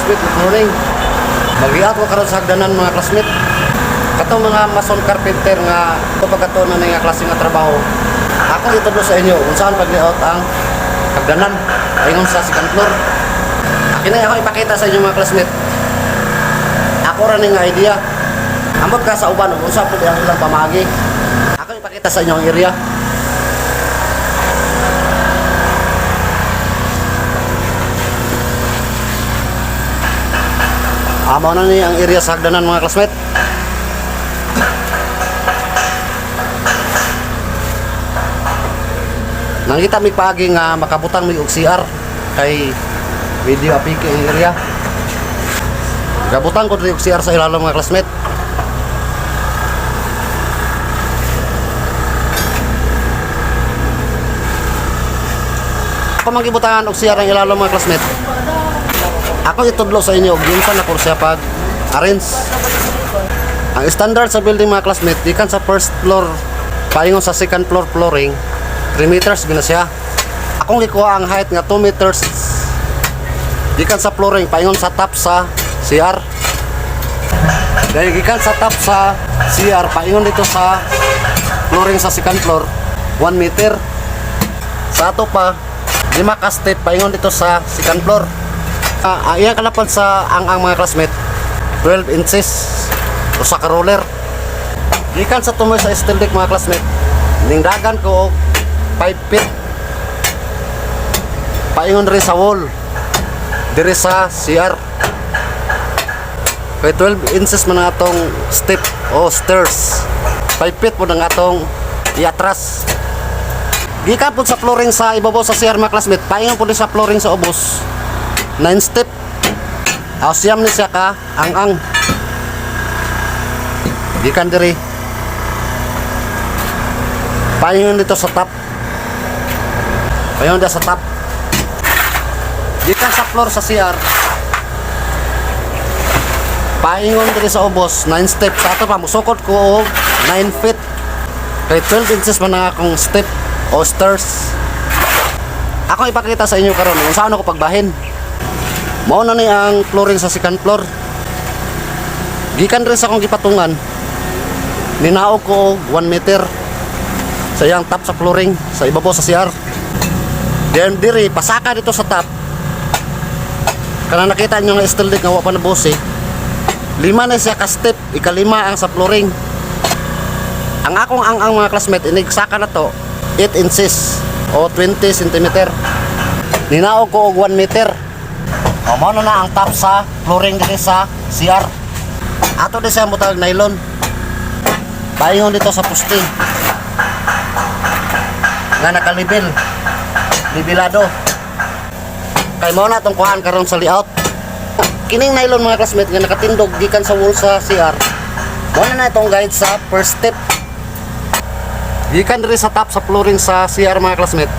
Classmate, good morning. Mag-layout ko karon sa hagdanan, mga classmate. Katong mga mason, carpenter nga pagkatuon na nga klase nga trabaho. Ako itudlo sa inyo kung saan pag-layout ang hagdanan ingon sa second floor. Akin na ako ipakita sa inyo, mga classmate. Ako ra ning idea. Ambot ka sa uban kung unsa pud ang ilang pamaagi. Ako ipakita sa inyo ang area. Amo na ni ang area sa hagdanan, mga classmate. Nangita mi paagi nga makabutang mi og CR kay medyo apiki ang area. Gabutang ko diri og CR sa ilalom, mga classmate. Ako magibutangan og CR ang ilalom, mga classmate. Ako itudlo sa inyo og unsa na siya pag arrange. Ang standard sa building, mga classmate, gikan sa first floor paingon sa second floor flooring, 3 meters gina siya. Akong gikuha ang height nga 2 meters gikan sa flooring paingon sa top sa CR. Dahil gikan sa top sa CR paingon dito sa flooring sa second floor, 1 meter. Sa ato pa, 5 ka step paingon dito sa second floor. Ah, ang iyang kalapad sa ang mga classmate, 12 inches usa ka roller. Gikan sa tumoy sa steel deck, mga classmate, ningdagan ko og 5 feet paingon rin sa wall diri sa CR. Kay 12 inches man ang atong step o stairs, 5 feet po ang atong iatras. Gikan po sa flooring sa ibabaw sa CR, mga classmate, paingon po din sa flooring sa ubos, 9 step. Aw, 9 ni siya ka ang gikan diri paingon dito sa top, paingon dito sa top. Gikan sa floor sa CR paingon diri sa ubos, 9 step. Sa ato pa, musukot ko og 9 feet kay 12 inches man ang akong step o stairs. Ako ipakita sa inyo karon kung saan ako pagbahin. Mao na ni ang flooring sa second floor. Gikan rin sa akong gipatungan, ninaog ko og 1 meter sa iyang top sa flooring sa ibabaw sa CR. Then diri pasaka dito sa top. Kana nakita niyo nga steel deck nga wa pa na bose. 5 na siya ka step, ikalima ang sa flooring. Ang akong ang mga classmate, inigsaka na to 8 inches o 20 cm. Ninaog ko og 1 meter. O, mao na na ang top sa flooring diri sa CR. Ato di siya mutag nylon. Paingon dito sa poste nga nakalibil. Libilado. Kay mao na atong kuhaan karon sa layout. Kining nylon, mga classmate, nga nakatindog gikan sa wall sa CR. Mao na na itong guide sa first step. Gikan diri sa top sa flooring sa CR, mga classmate.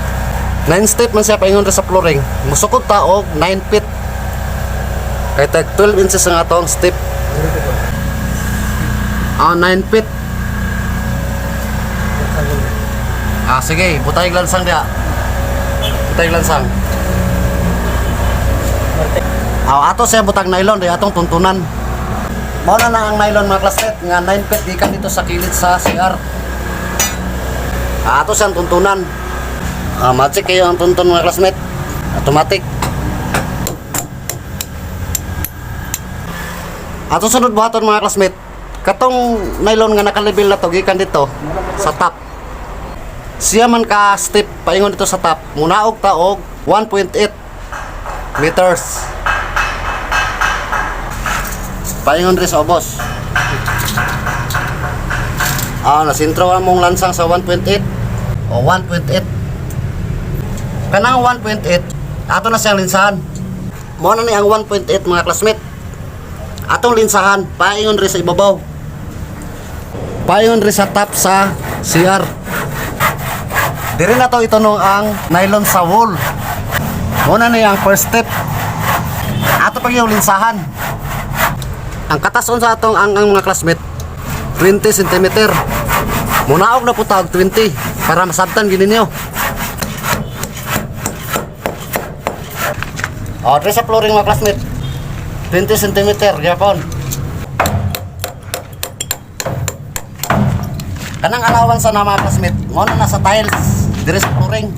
9 step man siya paingon diri sa flooring. Musukod ta og 9 feet. Kay tag 12 inches ang atong step. Ah, 9 feet. Ah, sige, butay lansang diha. Butay lansang. Ah, ato siya butang nylon di atong tuntunan. Mao na na ang nylon, mga classmate, nga 9 feet gikan dito sa kilid sa CR. Ah, ato siyang tuntunan. Ah, magic kayo ang tuntun, mga classmate. Automatic. Ato sunod buhaton, mga classmate. Katong nylon nga nakalibil na to gikan dito sa top. Siya man ka step paingon dito sa top. Munaog ta og 1.8 meters. Paingon diri sa ubos. Ah, nasintro ang mong lansang sa 1.8 o 1.8. Kanang 1.8, ato na siyang linsahan. Mao na ni ang 1.8, mga classmate. Atong linsahan paingon diri sa ibabaw. Paingon diri sa top sa CR. Diri na to itunong ang nylon sa wall. Mao na ni ang first step. Ato pag yung linsahan. Ang katason sa atong ang mga classmate, 20 cm. Munaog na po tawag 20 para masabtan gini niyo. O, diri sa flooring, mga classmate. 20 cm gyapon. Kanang allowance sa na, mga classmate, mo na nasa tiles dire sa flooring.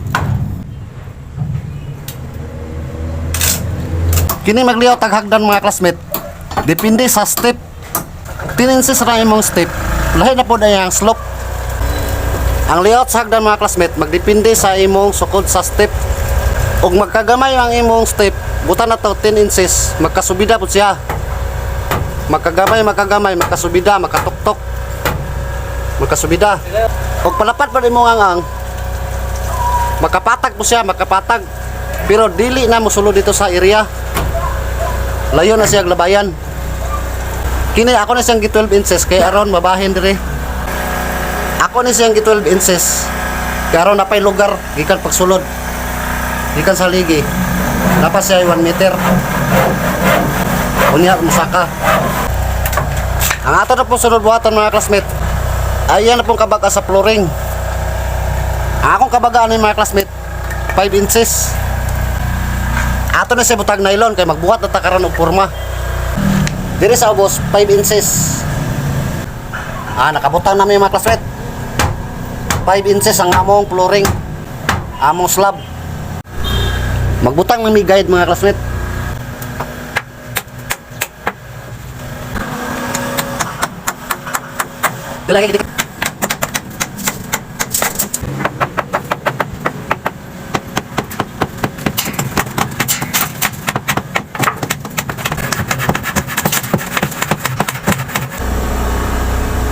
Kini magliyaw taghagdan, mga classmate. Depende sa step. 10 inches ra imong step. Lahi na po na ang slope. Ang layout sa hagdan, mga classmate, magdepende sa imong sukod sa step. Ug magkagamay ang imong step, butan na to 10 inches, magkasubida po siya. Magkagamay, magkagamay, magkasubida, magkatuktok. Magkasubida. Ug palapad pa imong ang makapatag po siya, makapatag. Pero dili na mosulod dito sa area. Layo na siya labayan. Kini ako na siyang gi 12 inches kay aron mabahin dire. Ako ni siyang gi 12 inches. Kay aron napay lugar gikan pagsulod. Gikan sa ligi. Napa siya 1 meter. Unya musaka. Ang ato na pong sunod buhaton, mga classmate, ayan na pong kabaga sa flooring. Ang akong kabagaan ni, mga classmate, 5 inches. Ato na siya butag nylon kay magbuhat na ta karon og porma. Diri sa ubos, 5 inches. Ah, nakabutang namin, mga classmate. 5 inches ang among flooring. Among slab. Magbutang nami guide, mga classmate. Dili.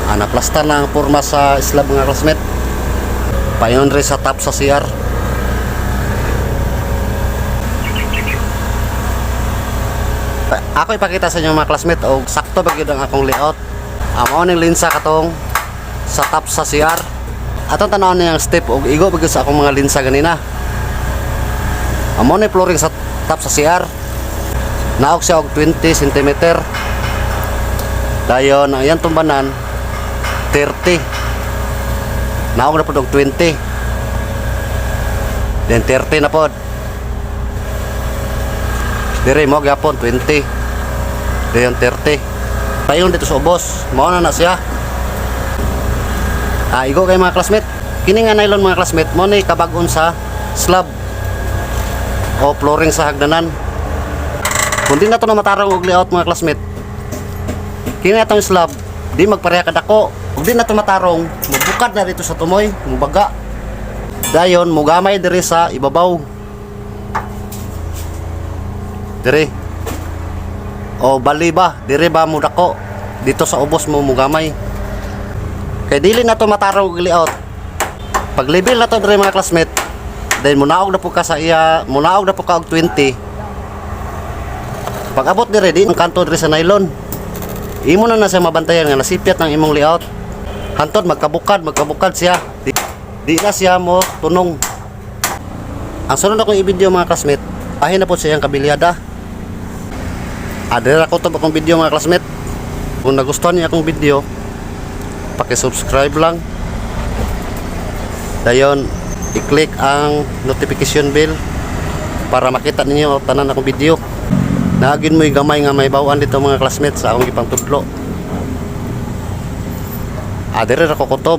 Ah, naplasta na ang porma sa slab, mga classmate. Payon rin sa top sa CR. Ako ipakita sa inyo, mga classmate, og sakto ba gyud ang akong layout. Amo ning linsa katong sa top sa CR. Atong tan-awon niyang step og igo ba gyud sa akong mga linsa ganina. Amo ni flooring sa top sa CR. Naog siya og 20 cm. Dayon ang iyang tumbanan 30. Naog na pod og 20. Then 30 na pod. Dire mo gyapon 20. Dayon 30. Payon dito sa ubos. Mao na na siya. Ah, igo kay, mga classmate. Kini nga nylon, mga classmate, mo ni kabag-on sa slab o flooring sa hagdanan. Kung di na to na matarong og layout, mga classmate, kini atong slab, di magpareha kadako. Ug di na to matarong, mubukad na dito sa tumoy, mubaga. Dayon mugamay diri sa ibabaw. Diri. O bali ba, diri ba mo dako? Dito sa ubos mo mugamay. Kay dili na to matarong og layout. Pag level na to diri, mga classmate, then munaog na po ka sa iya, munaog na po ka og 20. Pag abot dire, di ang kanto dire sa nylon. Imo na na siya mabantayan nga nasipyat ng imong layout. Hantod magkabukad, magkabukad siya. Di na siya mo tunong. Ang sunod akong i-video, mga classmate, ahin na po siya ang kabilyada. Adere ako to akong video, mga classmate. Kung nagustuhan niyo akong video, paki-subscribe lang. Dayon, i-click ang notification bell para makita ninyo tanan akong video. Naagin mo'y gamay nga may bawaan dito, mga classmates, sa akong gipangtudlo. Adere ra ko kutob.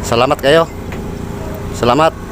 Salamat kayo. Salamat.